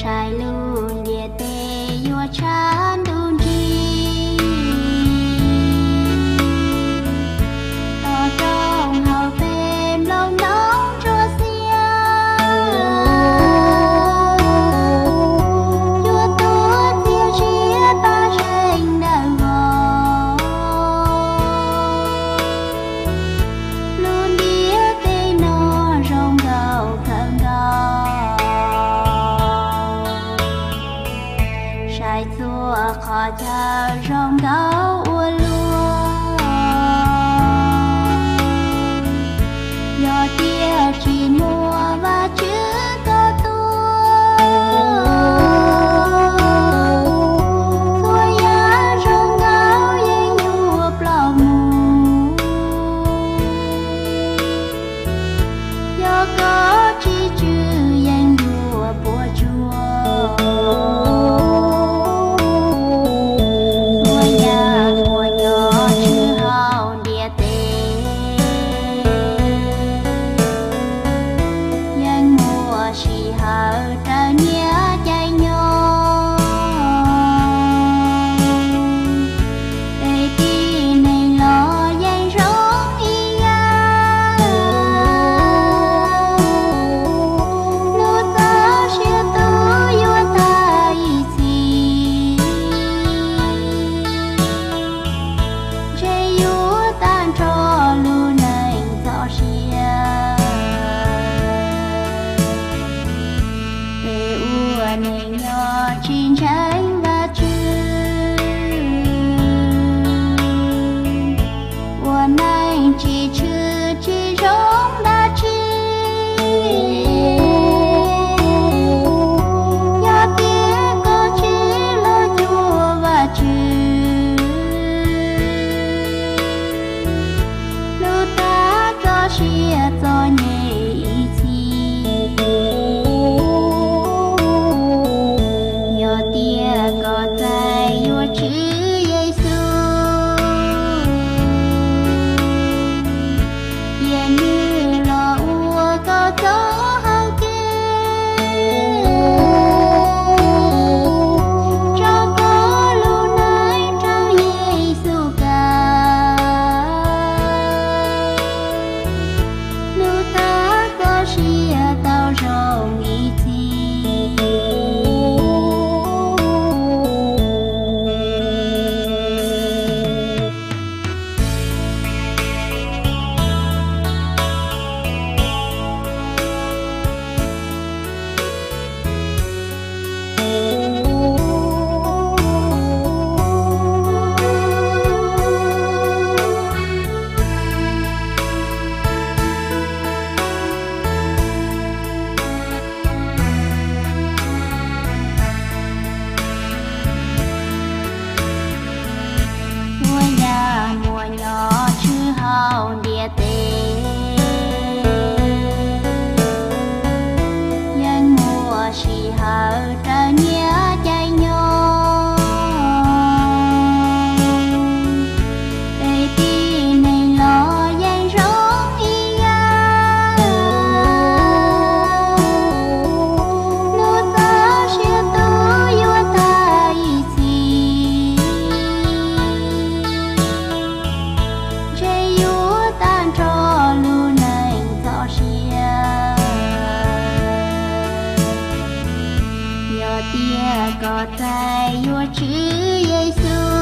Saib lub ntiaj teb yuav tshav ntuj nrig, tos rooj hauv peb nplooj ntoo ntsuab xiab, yuav tuav txiaj sia pab zeeg dawb vog. Lub ntiaj teb no zoo nkauj kawg nkaus, saib txhua qhov chaw zoo nkauj ua luaj. Yog tias tsis muaj Vajtswv tos tuaj, txhua yam zoo nkauj yeej yuav ploj mus. Yog koj tsis tswj yeej yuav puas tsuaj. Txhua yam muaj nyob tswj hauv ntiaj teb, yeej muaj sij hawm raws nyiaj caiv nyoog. Peb tib neeg los yeej zoo ib yam, lub txoj sia tuag yuav tag ib txhis, ntshe yuav tag nrho lub neej txoj sia. Peb ua neej nyob tsis ntseeg Vajtswv, ua neej tsis tshwm tsis zoo dab tsi. Yog tias koj tsis los cuag Vajtswv, lub tag txoj sia txom nyem ib txhis. Yog tias koj txais yuav Tswv Yexus, cia nws los ua koj txoj hau kev, tso koj lub neej rau Yexus kawg, lub tag txoj sia tau zoo ib txhis. Txhua yam muaj nyob tswj hauv ntiaj teb, yeej muaj sij hawm raws nyiaj caiv nyoog. Peb tib neeg los yeej zoo ib yam, lub txoj sia tuag yuav tag ib txhis, ntshe yuav tag nrho lub neej txoj sia. Yog tias koj txais yuav Tswv Yexus,